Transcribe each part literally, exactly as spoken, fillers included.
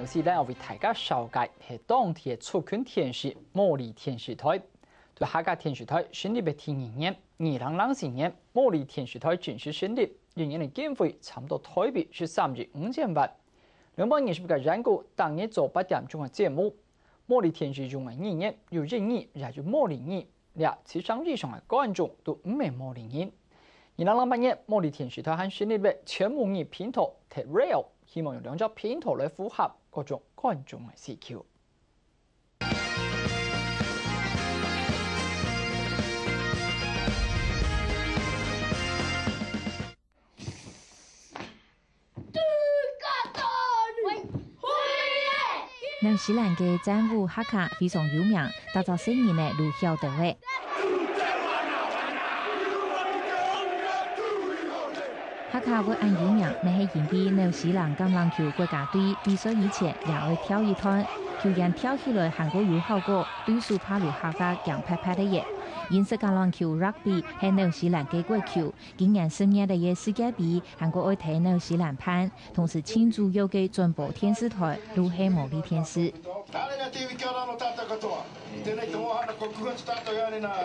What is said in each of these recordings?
首先，𠊎為大家紹介係當地个族群電視——毛利電視台。在客家電視台成立个第二年，二零零四年，毛利電視台正式成立，一年个經費差毋多台幣十三億五千萬。兩百二十個員工，逐日做八點鐘个節目。毛利電視用个語言有印尼，也有毛利語。 這七成以上个觀眾都毋係毛利人。二零零八年，毛利電視台還成立了全母語頻道The Real，希望用兩隻頻道來符合各種觀眾个需求。 紐西蘭个戰舞Haka非常有名，逐隻細人仔都曉得个。Haka會恁有名，乜係因為紐西蘭橄欖球國家隊比賽以前也愛跳一段，球員跳起來還過有效果，對手怕摎Haka驚怕怕个耶。英式橄欖球Rugby係紐西蘭个國球， 今年十月个世界盃還過愛在紐西蘭辦，同時盡主要个轉播電視台就係毛利電視。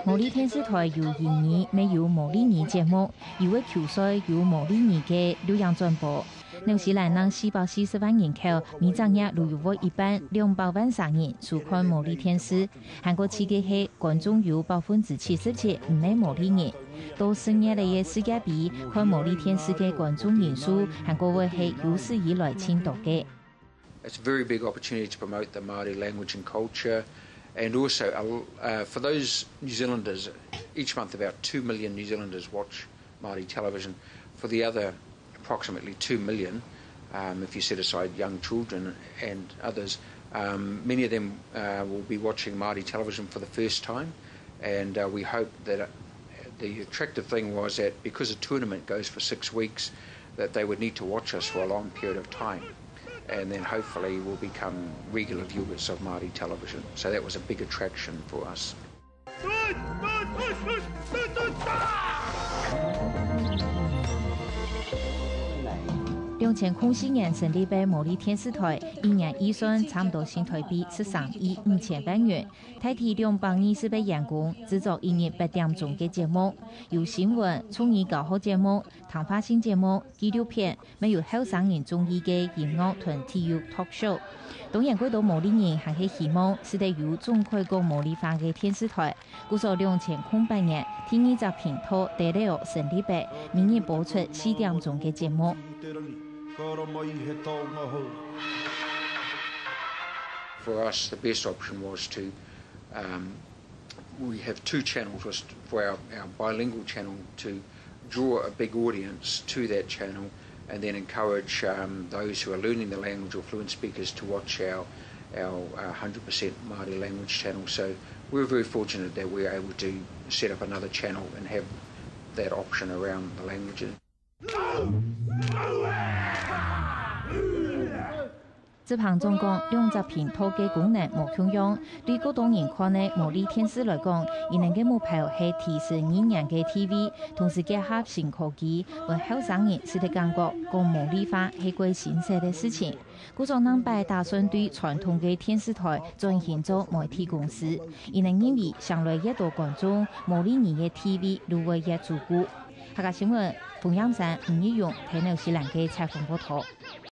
毛利電視台有印尼乜有毛利語節目，有个球賽有毛利語个錄影轉播。紐西蘭人四百四十萬人口，每隻月就有會一半兩百萬儕人收看毛利電視。 還過趣个係，觀眾有百分之七十七毋係毛利人。到十月个世界盃，看毛利電視个觀眾人數還過會係有史以來盡多个。It's a very big opportunity to promote the Māori language and culture, and also, uh, for those New Zealanders, each month about two million New Zealanders watch Māori television. For the other approximately two million, um, if you set aside young children and others, um, many of them, uh, will be watching Māori television for the first time. And, uh, we hope that, uh, the attractive thing was that because the tournament goes for six weeks, that they would need to watch us for a long period of time. And then hopefully will become regular viewers of Māori television. So that was a big attraction for us. 兩千空四年成立个毛利電視台，一年預算差毋多新台幣十三億五千萬元，大體兩百二十个員工，製作一日八點鐘个節目，有新聞、族語教學節目、談話性節目、紀錄片， 乜有後生人中意个音樂同體育talk show。當然，過多毛利人還係希望使得有準開講毛利話个電視台。故所兩千空八年，第二隻頻道The Real成立个，每日播出四點鐘个節目。 For us, the best option was to, um, we have two channels was for our, our bilingual channel to draw a big audience to that channel and then encourage, um, those who are learning the language or fluent speakers to watch our, our, uh, hundred percent Māori language channel. So we were very fortunate that we were able to set up another channel and have that option around the language. 執行長講，兩隻頻道个功能無共樣，對過多人看个毛利電視來講，佢等个目標係提升語言个地位，同時結合新科技，分後生人使得感覺講毛利話係蓋新鮮个事情。故所，逐擺打算對傳統个電視台轉型做媒體公司，佢等認為相對越多觀眾，毛利語个地位就會越牢固。客家新聞，彭燕珊、吳義勇，台紐西蘭个採訪報導。